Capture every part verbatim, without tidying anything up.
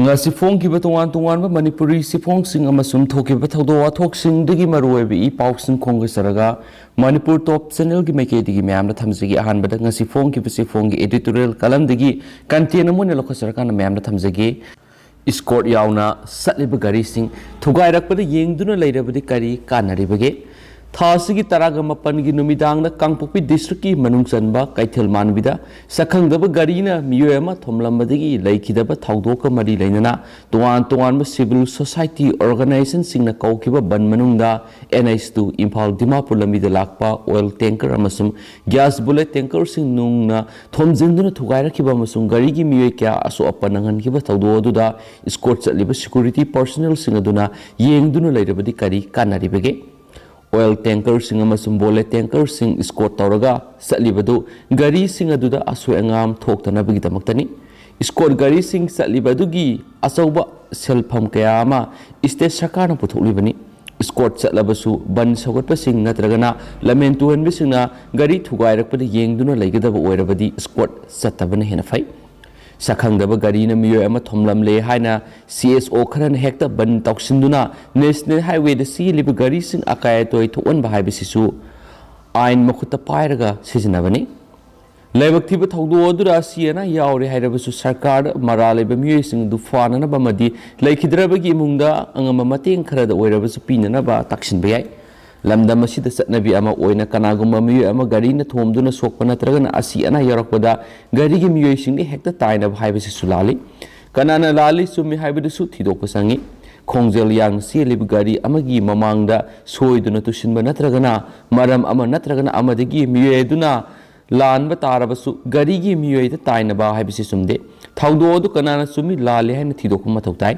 ꯉꯁꯤ ꯐꯣꯡꯈꯤꯕ ꯇꯣꯉꯥꯟ ꯇꯣꯉꯥꯟꯕ ꯃꯅꯤꯄꯨꯔꯤ ꯆꯦꯐꯣꯡꯁꯤꯡ ꯑꯃꯁꯨꯡ ꯊꯣꯛꯈꯤꯕ ꯊꯧꯗꯣꯛ ꯋꯥꯊꯣꯛꯁꯤꯡꯗꯒꯤ ꯃꯔꯨꯑꯣꯏꯕ ꯏ ꯄꯥꯎꯁꯤꯡ ꯈꯣꯝꯒꯠꯆꯔꯒ ꯃꯅꯤꯄꯨꯔ ꯇꯣꯞ ꯆꯦꯅꯦꯜꯒꯤ ꯃꯥꯏꯀꯩꯗꯒꯤ ꯃꯌꯥꯝꯗ ꯊꯝꯖꯒꯦ꯫ ꯑꯍꯥꯟꯕꯗ ꯉꯁꯤ ꯐꯣꯡꯈꯤꯕ ꯆꯦꯐꯣꯡꯒꯤ editorial columnꯗꯒꯤ content ꯑꯃ ꯑꯣꯏꯅ ꯂꯧꯈꯠꯆꯔꯀꯥꯟꯗ ꯃꯌꯥꯝꯗ ꯊꯝꯖꯒꯦ꯫ Escort ꯌꯥꯎꯅ ꯆꯠꯂꯤꯕ ꯒꯥꯔꯤꯁꯤꯡ ꯊꯨꯒꯥꯏꯔꯛꯄꯗ ꯌꯦꯡꯗꯨꯅ ꯂꯩꯔꯕꯗꯤ ꯀꯔꯤ ꯀꯥꯟꯅꯔꯤꯕꯒꯦ? ꯊꯥ ꯑꯁꯤꯒꯤ ꯇꯔꯥꯒ ꯃꯥꯄꯟꯒꯤ ꯅꯨꯃꯤꯗꯥꯡꯗ ꯀꯥꯡꯄꯣꯛꯄꯤ districtꯀꯤ ꯃꯅꯨꯡ ꯆꯟꯕ ꯀꯩꯊꯦꯜ ꯃꯥꯟꯕꯤꯗ ꯁꯛꯈꯪꯗꯕ ꯒꯥꯔꯤꯅ ꯃꯤꯑꯣꯏ ꯑꯃ ꯊꯣꯝꯂꯝꯕꯗꯒꯤ ꯂꯩꯈꯤꯗꯕ ꯊꯧꯗꯣꯛꯀ ꯃꯔꯤ ꯂꯩꯅꯅ ꯇꯣꯉꯥꯟ ꯇꯣꯉꯥꯟꯕ civil society organizationꯁꯤꯡꯅ ꯀꯧꯈꯤꯕ ꯕꯟ ꯃꯅꯨꯡꯗ NH two ꯏꯝꯐꯥꯜ ꯗꯤꯃꯥꯄꯨꯔ ꯂꯝꯕꯤꯗ ꯂꯥꯛꯄ oil tanker ꯑꯃꯁꯨꯡ gas bullet tankerꯁꯤꯡ ꯅꯨꯡꯅ ꯊꯣꯝꯖꯤꯟꯗꯨꯅ ꯊꯨꯒꯥꯏꯔꯛꯈꯤꯕ ꯑꯃꯁꯨꯡ ꯒꯥꯔꯤꯒꯤ ꯃꯤꯑꯣꯏ ꯀꯌꯥ ꯑꯁꯣꯛ ꯑꯄꯟ ꯅꯪꯍꯟꯈꯤꯕ ꯊꯧꯗꯣꯛ ꯑꯗꯨꯗ escort ꯆꯠꯂꯤꯕ security personnelꯁꯤꯡ ꯑꯗꯨꯅ ꯌꯦꯡꯗꯨꯅ ꯂꯩꯔꯕꯗꯤ ꯀꯔꯤ ꯀꯥꯟꯅꯔꯤꯕꯒꯦ? Oil tankerꯁꯤꯡ ꯑꯃꯁꯨꯡ bullet tankerꯁꯤꯡ escort ꯇꯧꯔꯒ ꯆꯠꯂꯤꯕꯗꯨ ꯒꯥꯔꯤꯁꯤꯡ ꯑꯗꯨꯗ ꯑꯁꯣꯏ ꯑꯉꯥꯝ ꯊꯣꯛꯇꯅꯕꯒꯤꯗꯃꯛꯇꯅꯤ꯫ Escort ꯒꯥꯔꯤꯁꯤꯡ ꯆꯠꯂꯤꯕ ꯑꯗꯨꯒꯤ ꯑꯆꯧꯕ ꯁꯦꯜꯐꯝ ꯀꯌꯥ ꯑꯃ state ꯁꯔꯀꯥꯔꯅ ꯄꯨꯊꯣꯛꯂꯤꯕꯅꯤ꯫ Escort ꯆꯠꯂꯕꯁꯨ ꯕꯟ ꯁꯧꯒꯠꯄꯁꯤꯡ ꯅꯠꯇ꯭ꯔꯒꯅ ꯂꯝꯍꯦꯟ ꯇꯨꯍꯟꯕꯁꯤꯡꯅ ꯒꯥꯔꯤ ꯊꯨꯒꯥꯏꯔꯛꯄꯗ ꯌꯦꯡꯗꯨꯅ ꯂꯩꯒꯗꯕ ꯑꯣꯏꯔꯕꯗꯤ escort ꯆꯠꯇꯕꯅ ꯍꯦꯟꯅ ꯐꯩ꯫ ꯁꯛꯈꯪꯗꯕ ꯒꯥꯔꯤꯅ ꯃꯤꯑꯣꯏ ꯑꯃ ꯊꯣꯝꯂꯝꯂꯦ ꯍꯥꯏꯅ CSO ꯈꯔꯅ ꯍꯦꯛꯇ ꯕꯟ ꯇꯧꯁꯤꯟꯗꯨꯅ national highwayꯗ ꯆꯦꯜꯂꯤꯕ ꯒꯥꯔꯤꯁꯤꯡ ꯑꯀꯥꯏ ꯑꯇꯣꯏ ꯊꯣꯛꯍꯟꯕ ꯍꯥꯏꯕꯁꯤꯁꯨ ꯑꯥꯏꯟ ꯃꯈꯨꯠꯇ ꯄꯥꯏꯔꯒ ꯁꯤꯖꯤꯟꯅꯕꯅꯤ꯫ ꯂꯥꯏꯕꯛ ꯊꯤꯕ ꯊꯧꯗꯣꯛ ꯑꯗꯨꯗ ꯑꯁꯤ ꯑꯅꯥ ꯌꯥꯎꯔꯦ ꯍꯥꯏꯔꯕꯁꯨ ꯁꯔꯀꯥꯔ ꯃꯔꯥꯜ ꯂꯩꯕ ꯃꯤꯑꯣꯏꯁꯤꯡ ꯑꯗꯨ ꯐꯥꯅꯅꯕ ꯑꯃꯗꯤ ꯂꯩꯈꯤꯗ꯭ꯔꯕꯒꯤ ꯏꯃꯨꯡꯗ ꯑꯉꯝꯕ ꯃꯇꯦꯡ ꯈꯔꯗ ꯑꯣꯏꯔꯕꯁꯨ ꯄꯤꯅꯅꯕ ꯇꯥꯛꯁꯤꯟꯕ ꯌꯥꯏ꯫ ꯂꯝꯗꯝ ꯑꯁꯤꯗ ꯆꯠꯅꯕꯤ ꯑꯃ ꯑꯣꯏꯅ ꯀꯅꯥꯒꯨꯝꯕ ꯃꯤꯑꯣꯏ ꯑꯃ ꯒꯥꯔꯤꯅ ꯊꯣꯝꯗꯨꯅ ꯁꯣꯛꯄ ꯅꯠꯇ꯭ꯔꯒꯅ ꯑꯁꯤ ꯑꯅꯥ ꯌꯥꯎꯔꯛꯄꯗ ꯒꯥꯔꯤꯒꯤ ꯃꯤꯑꯣꯏꯁꯤꯡꯗ ꯍꯦꯛꯇ ꯇꯥꯏꯅꯕ ꯍꯥꯏꯕꯁꯤꯁꯨ ꯂꯥꯜꯂꯤ꯫ ꯀꯅꯥꯅ ꯂꯥꯜꯂꯤ ꯆꯨꯝꯃꯤ ꯍꯥꯏꯕꯗꯨꯁꯨ ꯊꯤꯗꯣꯛꯄ ꯆꯪꯏ꯫ ꯈꯣꯡꯖꯦꯜ ꯌꯥꯡꯅ ꯆꯦꯜꯂꯤꯕ ꯒꯥꯔꯤ ꯑꯃꯒꯤ ꯃꯃꯥꯡꯗ ꯁꯣꯏꯗꯨꯅ ꯇꯨꯁꯤꯟꯕ ꯅꯠꯇ꯭ꯔꯒꯅ ꯃꯔꯝ ꯑꯃ ꯅꯠꯇ꯭ꯔꯒꯅ ꯑꯃꯗꯒꯤ ꯃꯤꯑꯣꯏ ꯑꯗꯨꯅ ꯂꯥꯟꯕ ꯇꯥꯔꯕꯁꯨ ꯒꯥꯔꯤꯒꯤ ꯃꯤꯑꯣꯏꯗ ꯇꯥꯏꯅꯕ ꯍꯥꯏꯕꯁꯤ ꯆꯨꯝꯗꯦ꯫ ꯊꯧꯗꯣꯛ ꯑꯗꯨ ꯀꯅꯥꯅ ꯆꯨꯝꯃꯤ ꯂꯥꯜꯂꯤ ꯍꯥꯏꯅ ꯊꯤꯗꯣꯛꯄ ꯃꯊꯧ ꯇꯥꯏ꯫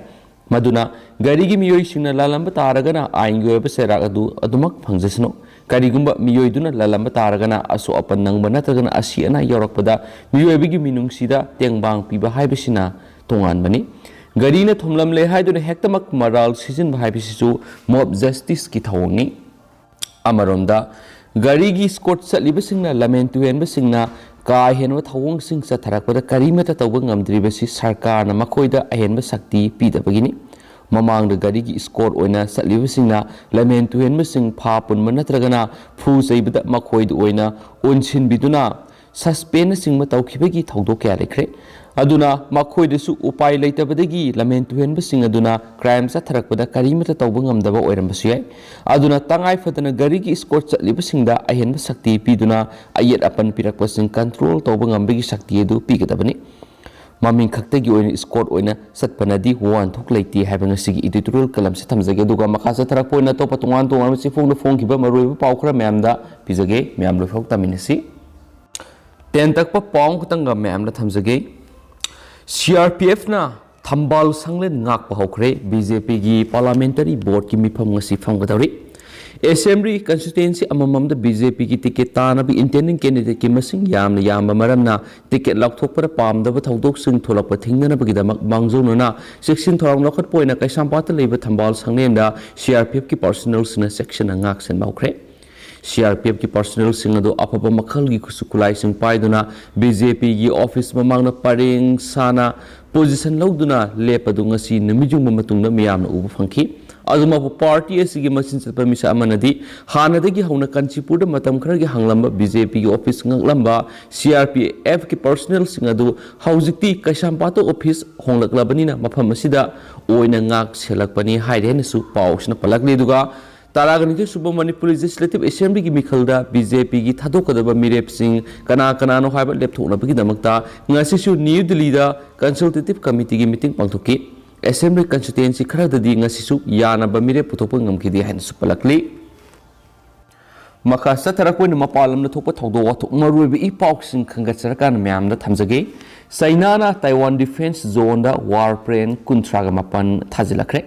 ꯃꯗꯨꯅ ꯒꯥꯔꯤꯒꯤ ꯃꯤꯑꯣꯏꯁꯤꯡꯅ ꯂꯥꯜꯂꯝꯕ ꯇꯥꯔꯒꯅ ꯑꯥꯏꯟꯒꯤ ꯑꯣꯏꯕ ꯆꯩꯔꯥꯛ ꯑꯗꯨ ꯑꯗꯨꯃꯛ ꯐꯪꯖꯁꯅꯨ꯫ ꯀꯔꯤꯒꯨꯝꯕ ꯃꯤꯑꯣꯏꯗꯨꯅ ꯂꯥꯜꯂꯝꯕ ꯇꯥꯔꯒꯅ ꯑꯁꯣꯛ ꯑꯄꯟ ꯅꯪꯕ ꯅꯠꯇ꯭ꯔꯒꯅ ꯑꯁꯤ ꯑꯅꯥ ꯌꯥꯎꯔꯛꯄꯗ ꯃꯤꯑꯣꯏꯕꯒꯤ ꯃꯤꯅꯨꯡꯁꯤꯗ ꯇꯦꯡꯕꯥꯡ ꯄꯤꯕ ꯍꯥꯏꯕꯁꯤꯅ ꯇꯣꯉꯥꯟꯕꯅꯤ꯫ ꯒꯥꯔꯤꯅ ꯊꯣꯝꯂꯝꯂꯦ ꯍꯥꯏꯗꯨꯅ ꯍꯦꯛꯇꯃꯛ ꯃꯔꯥꯜ ꯁꯤꯖꯤꯟꯕ ꯍꯥꯏꯕꯁꯤꯁꯨ mob justiceꯀꯤ ꯊꯧꯑꯣꯡꯅꯤ꯫ ꯑꯃꯔꯣꯝꯗ ꯒꯥꯔꯤꯒꯤ escort ꯆꯠꯂꯤꯕꯁꯤꯡꯅ ꯂꯝꯍꯦꯟ ꯇꯨꯍꯦꯟꯕꯁꯤꯡꯅ ꯀꯥ ꯍꯦꯟꯕ ꯊꯧꯑꯣꯡꯁꯤꯡ ꯆꯠꯊꯔꯛꯄꯗ ꯀꯔꯤꯃꯠꯇ ꯇꯧꯕ ꯉꯝꯗ꯭ꯔꯤꯕꯁꯤ ꯁꯔꯀꯥꯔꯅ ꯃꯈꯣꯏꯗ ꯑꯍꯦꯟꯕ ꯁꯛꯇꯤ ꯄꯤꯗꯕꯒꯤꯅꯤ꯫ ꯃꯃꯥꯡꯗ ꯒꯥꯔꯤꯒꯤ escort ꯑꯣꯏꯅ ꯆꯠꯂꯤꯕꯁꯤꯡꯅ ꯂꯝꯍꯦꯟ ꯇꯨꯍꯦꯟꯕꯁꯤꯡ ꯐꯥ ꯄꯨꯟꯕ ꯅꯠꯇ꯭ꯔꯒꯅ ꯐꯨ ꯆꯩꯕꯗ ꯃꯈꯣꯏꯗ ꯑꯣꯏꯅ ꯑꯣꯟꯁꯤꯟꯕꯤꯗꯨꯅ suspendꯅꯆꯤꯡꯕ ꯇꯧꯈꯤꯕꯒꯤ ꯊꯧꯗꯣꯛ ꯀꯌꯥ ꯂꯩꯈ꯭ꯔꯦ꯫ ꯑꯗꯨꯅ ꯃꯈꯣꯏꯗꯁꯨ ꯎꯄꯥꯏ ꯂꯩꯇꯕꯗꯒꯤ ꯂꯝꯍꯦꯟ ꯇꯨꯍꯦꯟꯕꯁꯤꯡ ꯑꯗꯨꯅ crime ꯆꯠꯊꯔꯛꯄꯗ ꯀꯔꯤꯃꯠꯇ ꯇꯧꯕ ꯉꯝꯗꯕ ꯑꯣꯏꯔꯝꯕꯁꯨ ꯌꯥꯏ꯫ ꯑꯗꯨꯅ ꯇꯉꯥꯏ ꯐꯗꯅ ꯒꯥꯔꯤꯒꯤ escort ꯆꯠꯂꯤꯕꯁꯤꯡꯗ ꯑꯍꯦꯟꯕ ꯁꯛꯇꯤ ꯄꯤꯗꯨꯅ ꯑꯌꯦꯠ ꯑꯄꯟ ꯄꯤꯔꯛꯄꯁꯤꯡ control ꯇꯧꯕ ꯉꯝꯕꯒꯤ ꯁꯛꯇꯤ ꯑꯗꯨ ꯄꯤꯒꯗꯕꯅꯤ꯫ ꯃꯃꯤꯡ ꯈꯛꯇꯒꯤ ꯑꯣꯏꯅ escort ꯑꯣꯏꯅ ꯆꯠꯄꯅꯗꯤ ꯋꯥꯍꯟꯊꯣꯛ ꯂꯩꯇꯦ ꯍꯥꯏꯕ ꯉꯁꯤꯒꯤ editorial columnꯁꯦ ꯊꯝꯖꯒꯦ꯫ ꯑꯗꯨꯒ ꯃꯈꯥ ꯆꯠꯊꯔꯛꯄ ꯑꯣꯏꯅ ꯑꯇꯣꯞꯄ ꯇꯣꯉꯥꯟ ꯇꯣꯉꯥꯟꯕ ꯆꯦꯐꯣꯡꯗ ꯐꯣꯡꯈꯤꯕ ꯃꯔꯨꯑꯣꯏꯕ ꯄꯥꯎ ꯈꯔ ꯃꯌꯥꯝꯗ ꯄꯤꯖꯒꯦ꯫ ꯃꯌꯥꯝ ꯂꯣꯏꯐꯥꯎ ꯇꯥꯃꯤꯟꯅꯁꯤ꯫ ꯇꯦꯟ ꯇꯛꯄ ꯄꯥꯎ ꯑꯃꯈꯛꯇꯪꯒ ꯃꯌꯥꯝꯗ ꯊꯝꯖꯒꯦ꯫ CRPFꯅ ꯊꯝꯕꯥꯜ ꯁꯪꯂꯦꯟ ꯉꯥꯛꯄ ꯍꯧꯈ꯭ꯔꯦ꯫ BJPꯒꯤ parliamentary boardꯀꯤ ꯃꯤꯐꯝ ꯉꯁꯤ ꯐꯝꯒꯗꯧꯔꯤ꯫ Assembly constituency ꯑꯃꯃꯝꯗ BJPꯒꯤ ticket ꯇꯥꯅꯕ intending candidateꯀꯤ ꯃꯁꯤꯡ ꯌꯥꯝꯅ ꯌꯥꯝꯕ ꯃꯔꯝꯅ ticket ꯂꯥꯎꯊꯣꯛꯄꯗ ꯄꯥꯝꯗꯕ ꯊꯧꯗꯣꯛꯁꯤꯡ ꯊꯣꯛꯂꯛꯄ ꯊꯤꯡꯅꯅꯕꯒꯤꯗꯃꯛ ꯃꯥꯡꯖꯧꯅꯅ ꯆꯦꯛꯁꯤꯟ ꯊꯧꯔꯥꯡ ꯂꯧꯈꯠꯄ ꯑꯣꯏꯅ ꯀꯩꯁꯥꯝꯄꯥꯠꯇ ꯂꯩꯕ ꯊꯝꯕꯥꯜ ꯁꯪꯂꯦꯟꯗ CRPFꯀꯤ personnelꯁꯤꯡꯅ ꯆꯦꯛꯁꯤꯟꯅ ꯉꯥꯛ ꯁꯦꯟꯕ ꯍꯧꯈ꯭ꯔꯦ꯫ CRPFꯀꯤ personnelꯁꯤꯡ ꯑꯗꯨ ꯑꯐꯕ ꯃꯈꯜꯒꯤ ꯈꯨꯠꯁꯨ ꯈꯨꯠꯂꯥꯏꯁꯤꯡ ꯄꯥꯏꯗꯨꯅ BJPꯒꯤ office ꯃꯃꯥꯡꯗ ꯄꯔꯦꯡ ꯁꯥꯅ position ꯂꯧꯗꯨꯅ ꯂꯦꯞꯄꯗꯨ ꯉꯁꯤ ꯅꯨꯃꯤꯠ ꯌꯨꯡꯕ ꯃꯇꯨꯡꯗ ꯃꯤꯌꯥꯝꯅ ꯎꯕ ꯐꯪꯈꯤ꯫ ꯑꯗꯨꯃꯛꯄꯨ party ꯑꯁꯤꯒꯤ ꯃꯆꯤꯟ ꯆꯠꯄ ꯃꯤꯁꯛ ꯑꯃꯅꯗꯤ ꯍꯥꯟꯅꯗꯒꯤ ꯍꯧꯅ ꯀꯥꯟꯆꯤꯄꯨꯔꯗ ꯃꯇꯝ ꯈꯔꯒꯤ ꯍꯥꯡꯂꯝꯕ BJPꯒꯤ office ꯉꯥꯛꯂꯝꯕ CRPFꯀꯤ personnelꯁꯤꯡ ꯑꯗꯨ ꯍꯧꯖꯤꯛꯇꯤ ꯀꯩꯁꯥꯝꯄꯥꯠꯇ office ꯍꯣꯡꯂꯛꯂꯕꯅꯤꯅ ꯃꯐꯝ ꯑꯁꯤꯗ ꯑꯣꯏꯅ ꯉꯥꯛ ꯁꯦꯜꯂꯛꯄꯅꯤ ꯍꯥꯏꯔꯦ ꯍꯥꯏꯅꯁꯨ ꯄꯥꯎ ꯑꯁꯤꯅ ꯄꯜꯂꯛꯂꯤ꯫ ꯑꯗꯨꯒ ꯇꯔꯥꯒ ꯅꯤꯊꯣꯏ ꯁꯨꯕ ꯃꯅꯤꯄꯨꯔ Legislative Assemblyꯒꯤ ꯃꯤꯈꯜꯗ BJPꯒꯤ ꯊꯥꯗꯣꯛꯀꯗꯕ ꯃꯤꯔꯦꯞꯁꯤꯡ ꯀꯅꯥ ꯀꯅꯥꯅꯣ ꯍꯥꯏꯕ ꯂꯦꯞꯊꯣꯛꯅꯕꯒꯤꯗꯃꯛꯇ ꯉꯁꯤꯁꯨ ꯅ꯭ꯌꯨ ꯗꯤꯜꯂꯤꯗ consultative committeeꯒꯤ meeting ꯄꯥꯡꯊꯣꯛꯈꯤ꯫ Assembly constituency ꯈꯔꯗꯗꯤ ꯉꯁꯤꯁꯨ ꯌꯥꯅꯕ ꯃꯤꯔꯦꯞ ꯄꯨꯊꯣꯛꯄ ꯉꯝꯈꯤꯗꯦ ꯍꯥꯏꯅꯁꯨ ꯄꯜꯂꯛꯂꯤ꯫ ꯃꯈꯥ ꯆꯠꯊꯔꯛꯄ ꯑꯣꯏꯅ ꯃꯄꯥꯟ ꯂꯝꯗ ꯊꯣꯛꯄ ꯊꯧꯗꯣꯛ ꯋꯥꯊꯣꯛ ꯃꯔꯨꯑꯣꯏꯕ ꯏ ꯄꯥꯎꯁꯤꯡ ꯈꯟꯒꯠꯆꯔꯀꯥꯟꯗ ꯃꯌꯥꯝꯗ ꯊꯝꯖꯒꯦ꯫ ꯆꯩꯅꯥꯅ ꯇꯥꯏꯋꯥꯟ defence zoneꯗ war plane ꯀꯨꯟꯊ꯭ꯔꯥꯒ ꯃꯥꯄꯟ ꯊꯥꯖꯤꯜꯂꯛꯈ꯭ꯔꯦ꯫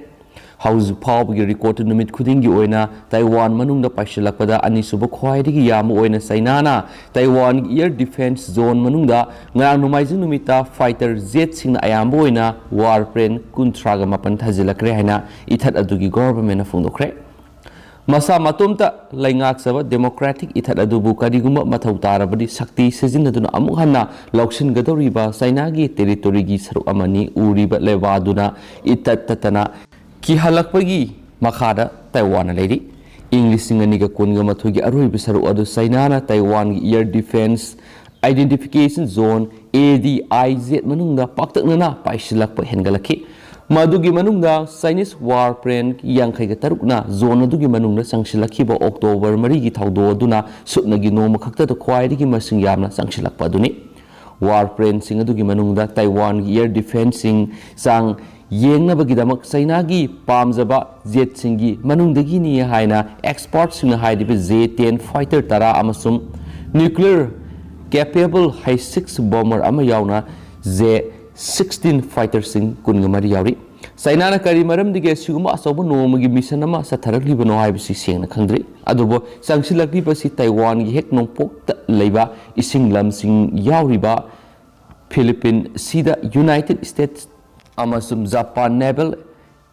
ꯍꯧꯖꯤꯛ ꯐꯥꯎꯕꯒꯤ record ꯅꯨꯃꯤꯠ ꯈꯨꯗꯤꯡꯒꯤ ꯑꯣꯏꯅ ꯇꯥꯏꯋꯥꯟ ꯃꯅꯨꯡꯗ ꯄꯥꯏꯁꯤꯜꯂꯛꯄꯗ ꯑꯅꯤꯁꯨꯕ ꯈ꯭ꯋꯥꯏꯗꯒꯤ ꯌꯥꯝꯕ ꯑꯣꯏꯅ ꯆꯩꯅꯥꯅ ꯇꯥꯏꯋꯥꯟꯒꯤ air defence zone ꯃꯅꯨꯡꯗ ꯉꯔꯥꯡ ꯅꯣꯡꯃꯥꯏꯖꯤꯡ ꯅꯨꯃꯤꯠꯇ fighter jetꯁꯤꯡꯅ ꯑꯌꯥꯝꯕ ꯑꯣꯏꯅ war plane ꯀꯨꯟꯊ꯭ꯔꯥꯒ ꯃꯥꯄꯟ ꯊꯥꯖꯤꯜꯂꯛꯈ꯭ꯔꯦ ꯍꯥꯏꯅ ꯏꯊꯠ ꯑꯗꯨꯒꯤ governmentꯅ ꯐꯣꯡꯗꯣꯛꯈ꯭ꯔꯦ꯫ ꯃꯁꯥ ꯃꯇꯣꯝꯇ ꯂꯩꯉꯥꯛꯆꯕ democratic ꯏꯊꯠ ꯑꯗꯨꯕꯨ ꯀꯔꯤꯒꯨꯝꯕ ꯃꯊꯧ ꯇꯥꯔꯕꯗꯤ ꯁꯛꯇꯤ ꯁꯤꯖꯤꯟꯅꯗꯨꯅ ꯑꯃꯨꯛ ꯍꯟꯅ ꯂꯧꯁꯤꯟꯒꯗꯧꯔꯤꯕ ꯆꯩꯅꯥꯒꯤ territoryꯒꯤ ꯁꯔꯨꯛ ꯑꯃꯅꯤ ꯎꯔꯤꯕ ꯂꯩꯕꯥꯛ ꯑꯗꯨꯅ ꯏꯇꯠ ꯇꯠꯇꯅ ꯀꯤꯍꯜꯂꯛꯄꯒꯤ ꯃꯈꯥꯗ ꯇꯥꯏꯋꯥꯟꯅ ꯂꯩꯔꯤ꯫ ꯏꯪ ꯂꯤꯁꯤꯡ ꯑꯅꯤꯒ ꯀꯨꯟꯒ ꯃꯥꯊꯣꯏꯒꯤ ꯑꯔꯣꯏꯕ ꯁꯔꯨꯛ ꯑꯗꯨ ꯆꯩꯅꯥꯅ ꯇꯥꯏꯋꯥꯟꯒꯤ air defense identification zone, ADIZ, ꯃꯅꯨꯡꯗ ꯄꯥꯛꯇꯛꯅꯅ ꯄꯥꯏꯁꯤꯜꯂꯛꯄ ꯍꯦꯟꯒꯠꯂꯛꯈꯤ꯫ ꯃꯗꯨꯒꯤ ꯃꯅꯨꯡꯗ Chinese warplane ꯌꯥꯡꯈꯩꯒ ꯇꯔꯨꯛꯅ zone ꯑꯗꯨꯒꯤ ꯃꯅꯨꯡꯗ ꯆꯪꯁꯤꯜꯂꯛꯈꯤꯕ ꯑꯣꯛꯇꯣꯕꯔ ꯃꯔꯤꯒꯤ ꯊꯧꯗꯣꯛ ꯑꯗꯨꯅ ꯁꯨꯞꯅꯒꯤ ꯅꯣꯡꯃ ꯈꯛꯇꯗ ꯈ꯭ꯋꯥꯏꯗꯒꯤ ꯃꯁꯤꯡ ꯌꯥꯝꯅ ꯆꯪꯁꯤꯜꯂꯛꯄ ꯑꯗꯨꯅꯤ꯫ Warplaneꯁꯤꯡ ꯑꯗꯨꯒꯤ ꯃꯅꯨꯡꯗ ꯇꯥꯏꯋꯥꯟꯒꯤ air defenceꯁꯤꯡ ꯆꯥꯡ ꯌꯦꯡꯅꯕꯒꯤꯗꯃꯛ ꯆꯩꯅꯥꯒꯤ ꯄꯥꯝꯖꯕ jetꯁꯤꯡꯒꯤ ꯃꯅꯨꯡꯗꯒꯤꯅꯤ ꯍꯥꯏꯅ expertꯁꯤꯡꯅ ꯍꯥꯏꯔꯤꯕ J ten fighter ꯇꯔꯥ ꯑꯃꯁꯨꯡ nuclear capable H six bomber ꯑꯃ ꯌꯥꯎꯅ J sixteen fighterꯁꯤꯡ ꯀꯨꯟꯒ ꯃꯔꯤ ꯌꯥꯎꯔꯤ꯫ ꯆꯩꯅꯥꯅ ꯀꯔꯤ ꯃꯔꯝꯗꯒꯤ ꯑꯁꯤꯒꯨꯝꯕ ꯑꯆꯧꯕ ꯅꯣꯡꯃꯒꯤ mission ꯑꯃ ꯆꯠꯊꯔꯛꯂꯤꯕꯅꯣ ꯍꯥꯏꯕꯁꯤ ꯁꯦꯡꯅ ꯈꯪꯗ꯭ꯔꯤ꯫ ꯑꯗꯨꯕꯨ ꯆꯪꯁꯤꯜꯂꯛꯂꯤꯕꯁꯤ ꯇꯥꯏꯋꯥꯟꯒꯤ ꯍꯦꯛ ꯅꯣꯡꯄꯣꯛꯇ ꯂꯩꯕ ꯏꯁꯤꯡ ꯂꯝꯁꯤꯡ ꯌꯥꯎꯔꯤꯕ Philippine Seaꯗ United States ꯑꯃꯁꯨꯡ Japan naval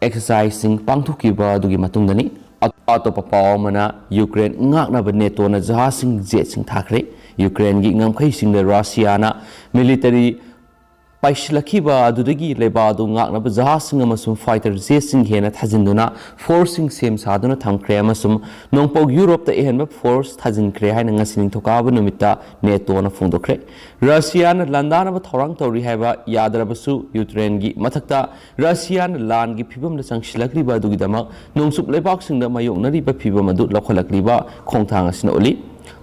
exerciseꯁꯤꯡ ꯄꯥꯡꯊꯣꯛꯈꯤꯕ ꯑꯗꯨꯒꯤ ꯃꯇꯨꯡꯗꯅꯤ꯫ ꯑ-, ꯑꯇꯣꯞꯄ ꯄꯥꯎ ꯑꯃꯅ, ꯌꯨꯀ꯭ꯔꯦꯟ ꯉꯥꯛꯅꯕ NATOꯅ ꯖꯍꯥꯖꯁꯤꯡ, jetꯁꯤꯡ ꯊꯥꯈ꯭ꯔꯦ꯫ ꯌꯨꯀ꯭ꯔꯦꯟꯒꯤ ꯉꯝꯈꯩꯁꯤꯡꯗ ꯔꯁꯤꯌꯥꯅ military ꯄꯥꯏꯁꯤꯜꯂꯛꯈꯤꯕ ꯑꯗꯨꯗꯒꯤ ꯂꯩꯕꯥꯛ ꯑꯗꯨ ꯉꯥꯛꯅꯕ ꯖꯍꯥꯖꯁꯤꯡ ꯑꯃꯁꯨꯡ fighter jetꯁꯤꯡ ꯍꯦꯟꯅ ꯊꯥꯖꯤꯟꯗꯨꯅ forceꯁꯤꯡ ꯁꯦꯝ ꯁꯥꯗꯨꯅ ꯊꯝꯈ꯭ꯔꯦ ꯑꯃꯁꯨꯡ ꯅꯣꯡꯄꯣꯛ ꯌꯨꯔꯣꯞꯇ ꯑꯍꯦꯟꯕ force ꯊꯥꯖꯤꯟꯈ꯭ꯔꯦ ꯍꯥꯏꯅ ꯉꯁꯤ ꯅꯤꯡꯊꯧꯀꯥꯕ ꯅꯨꯃꯤꯠꯇ NATOꯅ ꯐꯣꯡꯗꯣꯛꯈ꯭ꯔꯦ꯫ ꯔꯁꯤꯌꯥꯅ ꯂꯥꯟꯗꯥꯅꯕ ꯊꯧꯔꯥꯡ ꯇꯧꯔꯤ ꯍꯥꯏꯕ ꯌꯥꯗ꯭ꯔꯕꯁꯨ, ꯌꯨꯀ꯭ꯔꯦꯟꯒꯤ ꯃꯊꯛꯇ ꯔꯁꯤꯌꯥꯅ ꯂꯥꯟꯒꯤ ꯐꯤꯚꯝꯗ ꯆꯪꯁꯤꯜꯂꯛꯂꯤꯕ ꯑꯗꯨꯒꯤꯗꯃꯛ ꯅꯣꯡꯆꯨꯞ ꯂꯩꯕꯥꯛꯁꯤꯡꯗ ꯃꯥꯌꯣꯛꯅꯔꯤꯕ ꯐꯤꯚꯝ ꯑꯗꯨ ꯂꯧꯈꯠꯂꯛꯂꯤꯕ ꯈꯣꯡꯊꯥꯡ ꯑꯁꯤꯅ ꯎꯠꯂꯤ꯫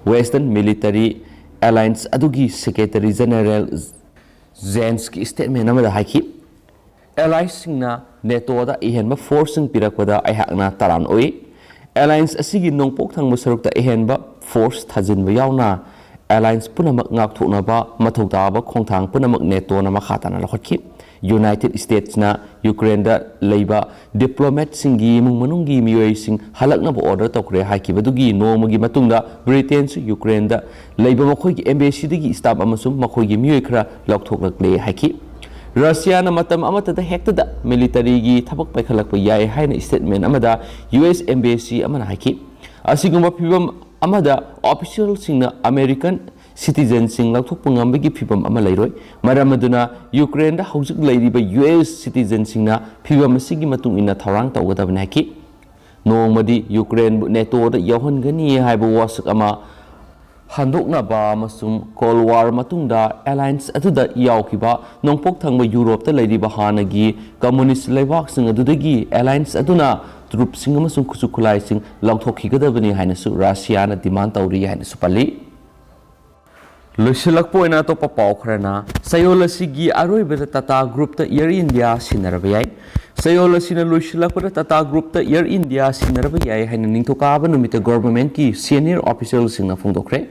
Western military alliance ꯑꯗꯨꯒꯤ Secretary General Jensꯀꯤ statement ꯑꯃꯗ ꯍꯥꯏꯈꯤ, "Alliesꯁꯤꯡꯅ NATOꯗ ꯑꯍꯦꯟꯕ forceꯁꯤꯡ ꯄꯤꯔꯛꯄꯗ ꯑꯩꯍꯥꯛꯅ ꯇꯔꯥꯝꯅ ꯑꯣꯛꯏ꯫ Alliance ꯑꯁꯤꯒꯤ ꯅꯣꯡꯄꯣꯛ ꯊꯪꯕ ꯁꯔꯨꯛꯇ ꯑꯍꯦꯟꯕ force ꯊꯥꯖꯤꯟꯕ ꯌꯥꯎꯅ alliance ꯄꯨꯝꯅꯃꯛ ꯉꯥꯛꯊꯣꯛꯅꯕ ꯃꯊꯧ ꯇꯥꯕ ꯈꯣꯡꯊꯥꯡ ꯄꯨꯝꯅꯃꯛ NATOꯅ ꯃꯈꯥ ꯇꯥꯅ ꯂꯧꯈꯠꯈꯤ꯫ United Statesꯅ ꯌꯨꯀ꯭ꯔꯦꯟꯗ ꯂꯩꯕ diplomatꯁꯤꯡꯒꯤ ꯏꯃꯨꯡ ꯃꯅꯨꯡꯒꯤ ꯃꯤꯑꯣꯏꯁꯤꯡ ꯍꯜꯂꯛꯅꯕ order ꯇꯧꯈ꯭ꯔꯦ ꯍꯥꯏꯈꯤꯕꯗꯨꯒꯤ ꯅꯣꯡꯃꯒꯤ ꯃꯇꯨꯡꯗ, ꯕ꯭ꯔꯤꯇꯦꯟꯁꯨ ꯌꯨꯀ꯭ꯔꯦꯟꯗ ꯂꯩꯕ ꯃꯈꯣꯏꯒꯤ embassyꯗꯒꯤ staff ꯑꯃꯁꯨꯡ ꯃꯈꯣꯏꯒꯤ ꯃꯤꯑꯣꯏ ꯈꯔ ꯂꯧꯊꯣꯛꯂꯛꯂꯦ ꯍꯥꯏꯈꯤ꯫ ꯔꯁꯤꯌꯥꯅ ꯃꯇꯝ ꯑꯃꯠꯇꯗ ꯍꯦꯛꯇꯗ ꯃꯤꯂꯤꯇꯔꯤꯒꯤ ꯊꯕꯛ ꯄꯥꯏꯈꯠꯂꯛꯄ ꯌꯥꯏ ꯍꯥꯏꯅ ꯁ꯭ꯇꯦꯠꯃꯦꯟ ꯑꯃꯗ ꯌꯨ ꯑꯦꯁ ꯑꯦꯝꯕꯦꯁꯤ ꯑꯃꯅ ꯍꯥꯏꯈꯤ꯫ ꯑꯁꯤꯒꯨꯝꯕ ꯐꯤꯕꯝ ꯑꯃꯗ ꯑꯣꯐꯤꯁꯤꯌꯦꯜꯁꯤꯡꯅ ꯑꯃꯦꯔꯤꯀꯟ ꯁꯤꯇꯤꯖꯦꯟꯁꯤꯡ ꯂꯧꯊꯣꯛꯄ ꯉꯝꯕꯒꯤ ꯐꯤꯕꯝ ꯑꯃ ꯂꯩꯔꯣꯏ꯫ ꯃꯔꯝ ꯑꯗꯨꯅ ꯌꯨꯀ꯭ꯔꯦꯟꯗ ꯍꯧꯖꯤꯛ ꯂꯩꯔꯤꯕ ꯌꯨ ꯑꯦꯁ ꯁꯤꯇꯤꯖꯦꯟꯁꯤꯡꯅ ꯐꯤꯕꯝ ꯑꯁꯤꯒꯤ ꯃꯇꯨꯡ ꯏꯟꯅ ꯊꯧꯔꯥꯡ ꯇꯧꯒꯗꯕꯅꯤ ꯍꯥꯏꯈꯤ꯫ ꯅꯣꯡꯃꯗꯤ ꯌꯨꯀ꯭ꯔꯦꯟꯕꯨ ꯅꯦꯇꯣꯗ ꯌꯥꯎꯍꯟꯒꯅꯤ ꯍꯥꯏꯕ ꯋꯥꯁꯛ ꯑꯃ ꯍꯟꯗꯣꯛꯅꯕ ꯑꯃꯁꯨꯡ ꯀꯣꯜ ꯋꯥꯔ ꯃꯇꯨꯡꯗ ꯑꯦꯂꯥꯏꯟꯁ ꯑꯗꯨꯗ ꯌꯥꯎꯈꯤꯕ ꯅꯣꯡꯄꯣꯛ ꯊꯪꯕ ꯌꯨꯔꯣꯞꯇ ꯂꯩꯔꯤꯕ ꯍꯥꯟꯅꯒꯤ ꯀꯝꯃꯨꯅꯤꯁ ꯂꯩꯕꯥꯛꯁꯤꯡ ꯑꯗꯨꯗꯒꯤ ꯑꯦꯂꯥꯏꯟꯁ ꯑꯗꯨꯅ ꯇ꯭ꯔꯨꯞꯁꯤꯡ ꯑꯃꯁꯨꯡ ꯈꯨꯠꯁꯨ ꯈꯨꯠꯂꯥꯏꯁꯤꯡ ꯂꯧꯊꯣꯛꯈꯤꯒꯗꯕꯅꯤ ꯍꯥꯏꯅꯁꯨ ꯔꯁꯤꯌꯥꯅ ꯗꯤꯃꯥꯟ ꯇꯧꯔꯤ ꯍꯥꯏꯅꯁꯨ ꯄꯜꯂꯤ꯫ ꯂꯣꯏꯁꯤꯜꯂꯛꯄ ꯑꯣꯏꯅ ꯑꯇꯣꯞꯄ ꯄꯥꯎ ꯈꯔꯅ, ꯆꯌꯣꯜ ꯑꯁꯤꯒꯤ ꯑꯔꯣꯏꯕꯗ ꯇꯥꯇꯥ ꯒ꯭ꯔꯨꯞꯇ ꯑꯦꯌꯔ ꯏꯟꯗꯤꯌꯥ ꯁꯤꯟꯅꯔꯕ ꯌꯥꯏ꯫ ꯆꯌꯣꯜ ꯑꯁꯤꯅ ꯂꯣꯏꯁꯤꯜꯂꯛꯄꯗ ꯇꯥꯇꯥ ꯒ꯭ꯔꯨꯞꯇ ꯑꯦꯌꯔ ꯏꯟꯗꯤꯌꯥ ꯁꯤꯟꯅꯔꯕ ꯌꯥꯏ ꯍꯥꯏꯅ ꯅꯤꯡꯊꯧꯀꯥꯕ ꯅꯨꯃꯤꯠꯇ ꯒꯣꯚꯔꯟꯃꯦꯟꯠꯀꯤ ꯁꯦꯅꯤꯌꯔ ꯑꯣꯐꯤꯁꯤꯌꯦꯜꯁꯤꯡꯅ ꯐꯣꯡꯗꯣꯛꯈ꯭ꯔꯦ꯫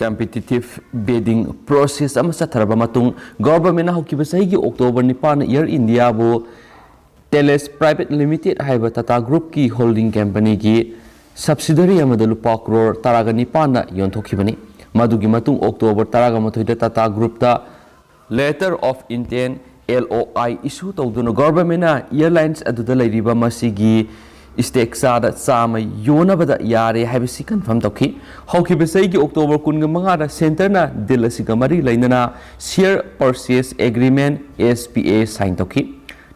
ꯀꯝꯄꯤꯇꯤꯇꯤꯚ ꯕꯤꯗꯤꯡ ꯄ꯭ꯔꯣꯁꯦꯁ ꯑꯃ ꯆꯠꯊꯔꯕ ꯃꯇꯨꯡ ꯒꯣꯚꯔꯟꯃꯦꯟꯠꯅ ꯍꯧꯈꯤꯕ ꯆꯍꯤꯒꯤ ꯑꯣꯛꯇꯣꯕꯔ ꯅꯤꯄꯥꯟꯗ ꯑꯦꯌꯔ ꯏꯟꯗꯤꯌꯥꯕꯨ ꯇꯦꯂꯦꯁ ꯄ꯭ꯔꯥꯏꯚꯦꯠ ꯂꯤꯃꯤꯇꯦꯗ ꯍꯥꯏꯕ ꯇꯥꯇꯥ ꯒ꯭ꯔꯨꯞꯀꯤ ꯍꯣꯜꯗꯤꯡ ꯀꯝꯄꯅꯤꯒꯤ ꯁꯕꯁꯤꯗꯔꯤ ꯑꯃꯗ ꯂꯨꯄꯥ ꯀ꯭ꯔꯣꯔ ꯇꯔꯥꯒ ꯅꯤꯄꯥꯟꯗ ꯌꯣꯟꯊꯣꯛꯈꯤꯕꯅꯤ꯫ ꯃꯗꯨꯒꯤ ꯃꯇꯨꯡ ꯑꯣꯛꯇꯣꯕꯔ ꯇꯔꯥꯒ ꯃꯥꯊꯣꯏꯗ ꯇꯥꯇꯥ ꯒ꯭ꯔꯨꯞꯇ ꯂꯦꯇꯔ ꯑꯣꯐ ꯏꯟꯇꯦꯟꯠ, ꯑꯦꯜ ꯑꯣ ꯑꯥꯏ, ꯏꯁꯨ ꯇꯧꯗꯨꯅ ꯒꯣꯚꯔꯟꯃꯦꯟꯠꯅ ꯑꯦꯌꯔꯂꯥꯏꯟꯁ ꯑꯗꯨꯗ ꯂꯩꯔꯤꯕ ꯃꯁꯤꯒꯤ ꯁ꯭ꯇꯦꯛ ꯆꯥꯗ ꯆꯥꯝꯃ ꯌꯣꯟꯅꯕꯗ ꯌꯥꯔꯦ ꯍꯥꯏꯕꯁꯤ ꯀꯟꯐꯥꯔꯝ ꯇꯧꯈꯤ꯫ ꯍꯧꯈꯤꯕ ꯆꯍꯤꯒꯤ ꯑꯣꯛꯇꯣꯕꯔ ꯀꯨꯟꯒ ꯃꯉꯥꯗ ꯁꯦꯟꯇꯔꯅ ꯗꯤꯜ ꯑꯁꯤꯒ ꯃꯔꯤ ꯂꯩꯅꯅ ꯁꯤꯌꯔ ꯄꯔꯆꯦꯁ ꯑꯦꯒ꯭ꯔꯤꯃꯦꯟꯠ, ꯑꯦꯁ ꯄꯤ ꯑꯦ, ꯁꯥꯏꯟ ꯇꯧꯈꯤ꯫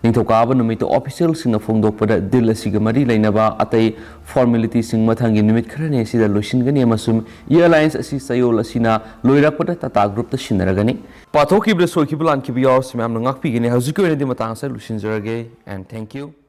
ꯅꯤꯡꯊꯧꯀꯥꯕ ꯅꯨꯃꯤꯠꯇ ꯑꯣꯐꯤꯁꯤꯌꯦꯜꯁꯤꯡꯅ ꯐꯣꯡꯗꯣꯛꯄꯗ ꯗꯤꯜ ꯑꯁꯤꯒ ꯃꯔꯤ ꯂꯩꯅꯕ ꯑꯇꯩ ꯐꯣꯔꯃꯦꯂꯤꯇꯤꯁꯤꯡ ꯃꯊꯪꯒꯤ ꯅꯨꯃꯤꯠ ꯈꯔꯅꯤ ꯑꯁꯤꯗ ꯂꯣꯏꯁꯤꯟꯒꯅꯤ ꯑꯃꯁꯨꯡ ꯑꯦꯌꯔꯂꯥꯏꯟꯁ ꯑꯁꯤ ꯆꯌꯣꯜ ꯑꯁꯤꯅ ꯂꯣꯏꯔꯛꯄꯗ ꯇꯥꯇꯥ ꯒ꯭ꯔꯨꯞꯇ ꯁꯤꯟꯅꯔꯒꯅꯤ꯫ ꯄꯥꯊꯣꯛꯈꯤꯕꯗ ꯁꯣꯏꯈꯤꯕ ꯂꯥꯟꯈꯤꯕ ꯌꯥꯎꯔꯁꯨ ꯃꯌꯥꯝꯅ ꯉꯥꯛꯄꯤꯒꯅꯤ꯫ ꯍꯧꯖꯤꯛꯀꯤ ꯑꯣꯏꯅꯗꯤ ꯃꯇꯥꯡ ꯑꯁꯤꯗ ꯂꯣꯏꯁꯤꯟꯖꯔꯒꯦ, and thank you꯫